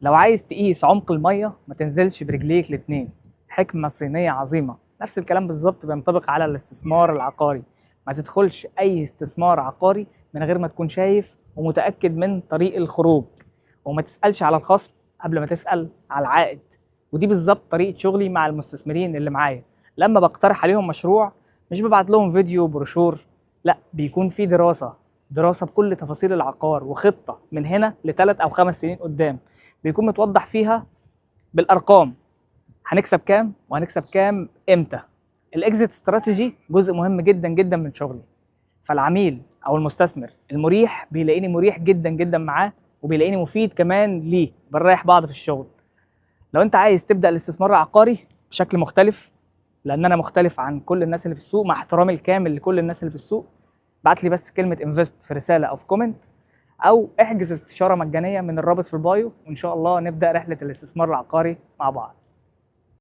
لو عايز تقيس عمق المية ما تنزلش برجليك الاتنين. حكمة صينية عظيمة. نفس الكلام بالظبط بينطبق على الاستثمار العقاري. ما تدخلش أي استثمار عقاري من غير ما تكون شايف ومتأكد من طريق الخروج، وما تسألش على الخصم قبل ما تسأل على العائد. ودي بالظبط طريقة شغلي مع المستثمرين اللي معايا. لما بقترح عليهم مشروع مش ببعت لهم فيديو بروشور، لا، بيكون في دراسة بكل تفاصيل العقار وخطة من هنا ل3 أو 5 سنين قدام، بيكون متوضح فيها بالأرقام هنكسب كام وهنكسب كام امتى. ال exit strategy جزء مهم جدا جدا من شغلي. فالعميل او المستثمر المريح بيلاقيني مريح جدا جدا معاه، وبيلاقيني مفيد كمان ليه، بنريح بعض في الشغل. لو انت عايز تبدا الاستثمار العقاري بشكل مختلف، لان انا مختلف عن كل الناس اللي في السوق، مع احترامي الكامل لكل الناس اللي في السوق، بعت لي بس كلمة invest في رسالة او في comment، او احجز استشاره مجانية من الرابط في ال bio، وان شاء الله نبدا رحله الاستثمار العقاري مع بعض.